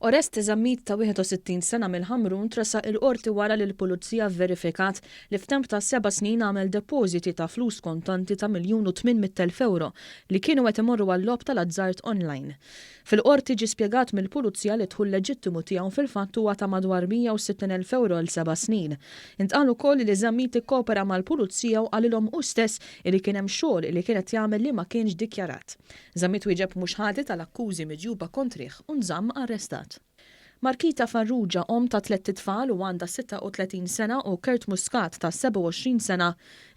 Oreste Zammit ta' 61 sena mill-Ħamrun tressaq il-Qorti wara li l-Pulizija vverifikat li f'temp ta' seba' snin għamel depożiti ta' flus kontanti ta' 1,800,000 ewro li kienu qed imorru għal-logħob tal-azzard online. Fil-Qorti ġie spjegat mill-Pulizija li d-dħul leġittimu tiegħu fil-fatt huwa ta' madwar 160,000 ewro għal seba' snin. Intqal ukoll li Zammit ikkopera mal-Pulizija u qalilhom hu stess li kien hemm xogħol li kien qed jagħmel li ma kienx dikjarat. Zammit wieġeb mhux ħati tal-akkużi miġjuba kontrih u nżamm arrestat. Markita Farrugia, omm ta' tlett itfal u għandha 36 sena u Kurt Muscat ta' 27 sena,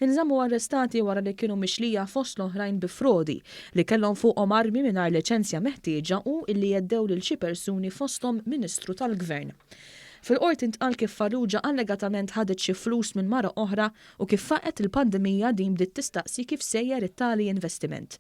inżammu arrestati wara li kienu mixlija fost l-oħrajn bi frodi, li kellhom fuqhom armi mingħajr liċenzja meħtieġa u illi għeddew lil xi persuni fosthom Ministru tal-Gvern. Fil-Qorti ntqal kif Farrugia allegatament ħadet xi flus minn mara oħra u kif faqgħet il-pandemija din bdiet tistaqsi kif sejjer it-tali investiment.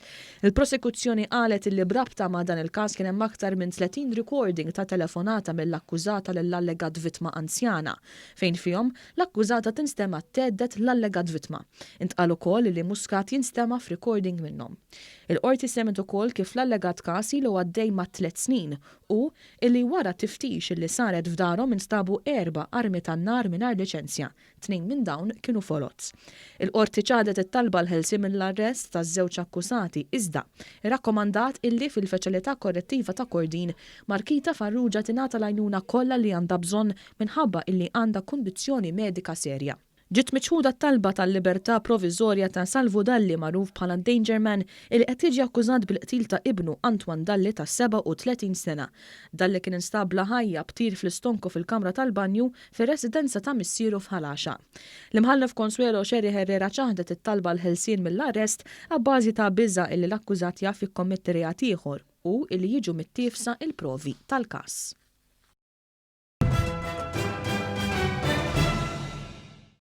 Il-Prosekuzzjoni qalet illi b'rabta ma' dan il-każ kien hemm aktar minn 30 recording ta' telefonata mill-akkużata lill-allegat vittma anzjana, fejn fihom l-akkużata tinstema' thedded l-allegat vittma. Intqal ukoll illi Muscat jinstema' f'recording minnhom. Il-Qorti semgħet ukoll kif l-allegat każ ilu għaddej mat-tliet snin u illi wara tiftix illi saret f'darhom instabu erba' armi tan-nar mingħajr liċenzja. Tnejn minn dawn kienu foloz. Il-Qorti ċaħdet it-talba għall-ħelsien mill-arrest taż-żewġ akkużati iżda rrakkomandat illi fil-Faċilità Korrettiva ta' Kordin, Markita Farrugia tingħata l-għajnuna kollha li għandha bżonn minħabba illi għandha kundizzjoni medika serja. Ġiet miċħuda t-talba tal-libertà proviżorja ta' Salvu Dalli magħruf bħala Danger Man illi qed jiġi akkużat bil-qtil ta' ibnu Antoine Dalli ta' 37 sena. Dalli kien instab bla ħajja b'tir fl-istonku fil-kamra tal-banju fir-residenza ta' missieru f'Ħal Għaxaq. L-Imħallef Consuelo Scerri Herrera ċaħdet it-talba għall-ħelsien mill-arrest abbażi ta' biża' illi l-akkużat jaf jikkommetti reat ieħor u illi jiġu mittiefsa il-provi tal-każ.